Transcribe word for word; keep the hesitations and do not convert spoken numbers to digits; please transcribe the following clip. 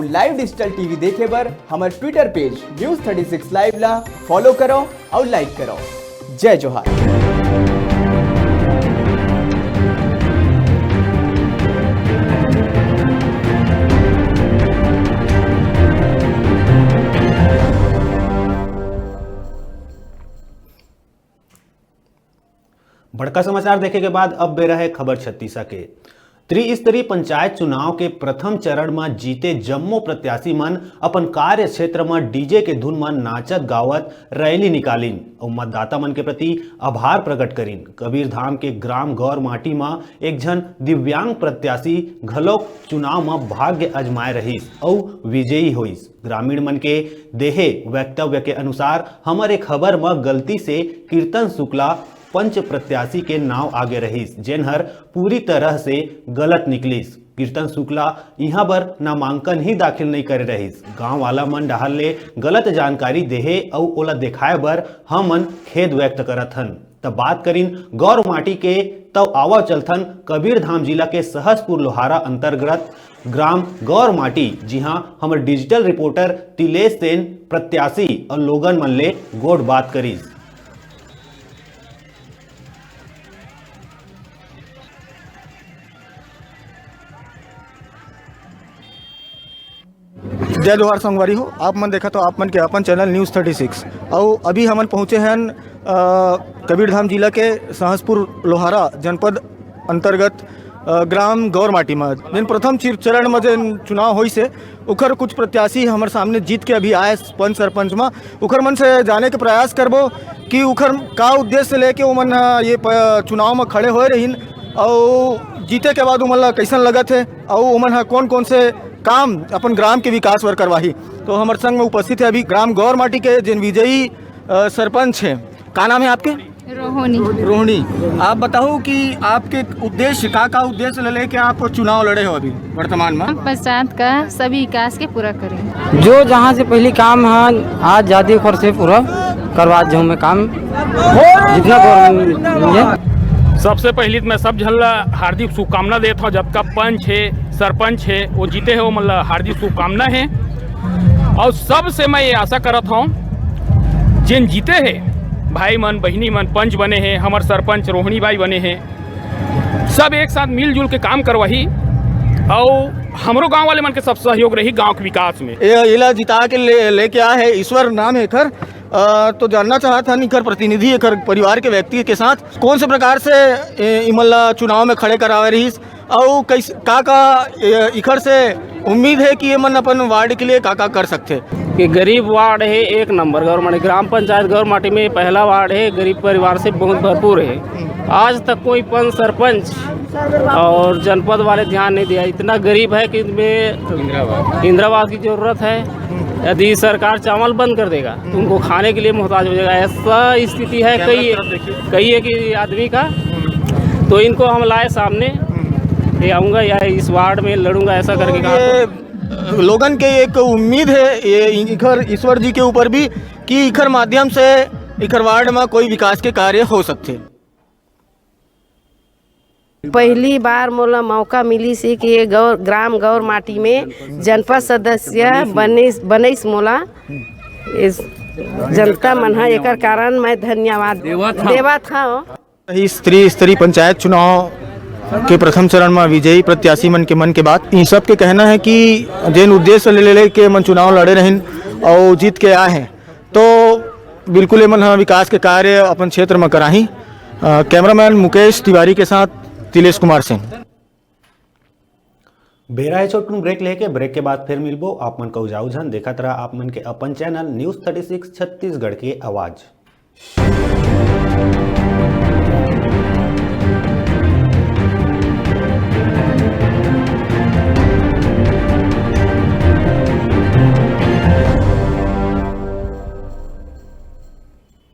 Live digital T V देखे बर हमर Twitter page News thirty six Live ला follow करो और like करो। जय जोहार। बड़का समाचार देखे के बाद अब बेरा है खबर छत्तीसा के। त्रिस्तरीय पंचायत चुनाव के प्रथम चरण म जीते जम्मो प्रत्याशी मन अपन कार्य क्षेत्र म D J के धुन म नाचत गावत रैली निकालिन अउ मतदाता मन के प्रति आभार प्रकट करिन। कबीरधाम के ग्राम गौर माटी म एक झन दिव्यांग प्रत्याशी घलोक चुनाव म भाग्य अजमाए रहिस अउ विजयी होइस। ग्रामीण मन के देहे वक्तव्य के अनुसार, हमर ए खबर म गलती से कीर्तन शुक्ला पंच प्रत्याशी के नाव आगे रहिस, जेन हर पूरी तरह से गलत निकलिस। कीर्तन शुक्ला इहां बर नामांकन ही दाखिल नइ करे रहिस। गांव वाला मन डहार ले गलत जानकारी देहे अउ ओला देखाए बर हमन खेद व्यक्त करत हन। त बात करिन गौर माटी के, त आवा चलथन कबीरधाम जिला के सहसपुर लोहारा अंतर्गत ग्राम गौर माटी, जिहां हमर digital reporter तिलेश सेन प्रत्याशी अउ लोगन मन ले गोठ बात करिस। जय जोहार संगवारी हो, आप मन देखत हो आप मन के अपन चैनल न्यूज़ थर्टी सिक्स। अउ अभी हमन पहुँचे हन, अ, कबीरधाम जिला के सहसपुर लोहारा जनपद अंतर्गत, अ, ग्राम गौरमाटी म, जेन प्रथम चिर-, चरण म जेन चुनाव होइस हे, उखर कुछ प्रत्याशी हमर सामने जीत के अभी आए पंच सरपंच म, उखर मन से जाने के प्रयास करबो कि उखर का उद्देश्य लेके ओमन ह ये प-, चुनाव म खड़े होए रहिन, अउ जीते के बाद ओमन ला कैसन लगत हे, अउ ओमन ह कौन कौन से काम अपन ग्राम के विकास बर करवाही। तो हमर संग में उपस्थित है अभी ग्राम गौरमाटी के जेन विजयी, अ, सरपंच है। का नाम है आपके? रोहिणी। रोहिणी, आप बताओ कि आपके उद्देश्य, का का उद्देश्य ले लेके आप चुनाव लड़े हो अभी वर्तमान में? हम पंचायत का सभी विकास के पूरा करें। जो जहाँ से पहली काम है, आज जाति ओकर से पूरा करवा जाऊँ मैं काम, जितना गौर है। सबसे पहली तो मैं सब झन ला हार्दिक शुभकामना देत हूँ, जबका पंच है, सरपंच है, वो जीते हैं, वो मतलब हार्दिक शुभकामना है। और सबसे मैं ये आशा करत हूँ, जेन जीते हैं, भाई मन, बहिनी मन, पंच बने हैं, हमर सरपंच रोहिणी बाई बने हैं, सब एक साथ मिलजुल के काम करवाही, और हमरो गांव वाले मन के सब सहयोग रही गांव के विकास में। ये इला जिता के ले, लेके आए है, ईश्वर नाम है एकर। अ, तो जानना चाहत हन इकर प्रतिनिधि, एकर परिवार के व्यक्ति के साथ कौन से प्रकार से, ए, इमन ला चुनाव में खड़े करावे रहिस, अउ कैस-, का का, ए, इखर से उम्मीद है कि ये मन अपन वार्ड के लिए का का कर सकथे? ये गरीब वार्ड है, एक नंबर गौरमाटी, ग्राम पंचायत गौरमाटी में पहला वार्ड है, गरीब परिवार से बहुत भरपूर है। आज तक कोई पंच सरपंच और जनपद वाले ध्यान नहीं दिया, इतना गरीब है कि इनमें इंदिरावास की जरूरत है। यदि सरकार चावल बंद कर देगा तो उनको खाने के लिए मोहताज हो जाएगा, ऐसा स्थिति है कई, कई एक आदमी का। तो इनको हम लाए सामने, ये आऊँगा या इस वार्ड में लड़ूंगा, ऐसा करके कहा। ये लोगन के एक उम्मीद है ये इखर ईश्वर जी के ऊपर भी कि इखर माध्यम से इखर वार्ड में कोई विकास के कार्य हो सकते। पहली बार मोला मौका मिलिस हे कि ये गौर, ग्राम गौर माटी में जनपद सदस्य बनिस, बनइस मोला। इस जनता मन ह एकर कारण मैं धन्यवाद देवत हव। देवत हव। इस त्रिस्तरीय पंचायत चुनाव के प्रथम चरण में विजयी प्रत्याशी मन के मन के बात, इन सब के कहना है कि जेन उद्देश्य ले लेके मन चुनाव लड़े रहिन और जीत के आए हैं, तो बिल्कुल एमन ह विकास के कार्य अपन क्षेत्र में कराही। अ, कैमरामैन मुकेश तिवारी के साथ तिलेश कुमार सिंह। बेरा है छोटकुन ब्रेक लेके, ब्रेक के बाद फिर मिलबो। आप मन कहूँ जाऊ झन, देखत रहा आप मन के अपन channel news thirty six Chhattisgarh के आवाज़।